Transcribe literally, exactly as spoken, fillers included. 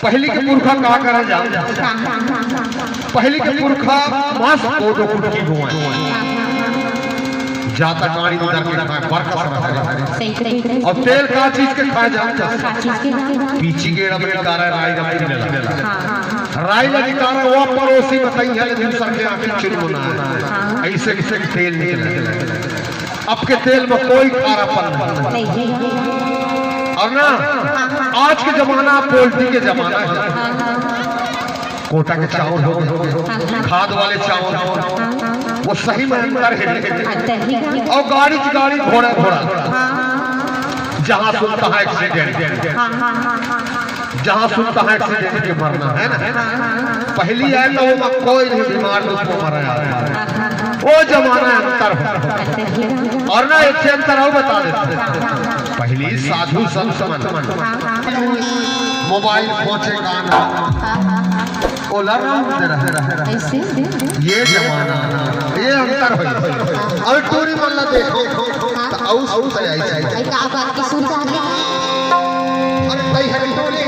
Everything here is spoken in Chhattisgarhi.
पहिली के पुरखा का करे जा? पहिली के पुरखा मस्त कोदो कुटकी बोए। जाता काड़ी उधर के खाए, बरकस रहे। सही, सही, सही। अउ तेल का चीज के खाए जा? का चीज के? पीछी के रबड़ी कारा राई रबड़ी लेला। हाँ, हाँ, हाँ। राई लगी कारा वो परोसी बताई है, लेकिन सर के आँखी चुनमुना है। हाँ। ऐसे, ऐसे तेल निकले। अब के तेल में कोई खारापन नहीं। नहीं। अउ ना, आज के जमाना पोल्ट्री के जमाना है। हाँ, हाँ, हाँ। कोटा के चावल हो गए, हाँ, हाँ। खाद वाले चावल, हाँ, हाँ, हाँ। वो सही में अंतर है। अंतर है। अउ गाड़ी की गाड़ी, घोड़ा घोड़ा, हाँ, हाँ, हाँ। जहाँ सुनता है एक्सीडेंट, हाँ, हाँ, हाँ, हाँ, हाँ। जहाँ सुनता है एक्सीडेंट के मरना है ना। हाँ, हाँ, हाँ। पहिली आए तो ओमा कोई नहीं बीमार, दुख को मरा यार। हाँ, हाँ, हाँ। वो जमाना अंतर हो। अंतर है। अउ ना, एक अंतर अउ बता देते हैं। पहिली साधु संत मन, हाँ, हाँ। मोबाइल पहुंचे गाना, हाँ, हाँ, हाँ। ओला राम दे रहे। ऐसे? ये जमाना, ये अंतर हो। अउ टूरी मन ला देखो, हाँ, तो हाँ। अउ सुनता आई। अरे का बात की सुनता है? अरे तई हरी टोली।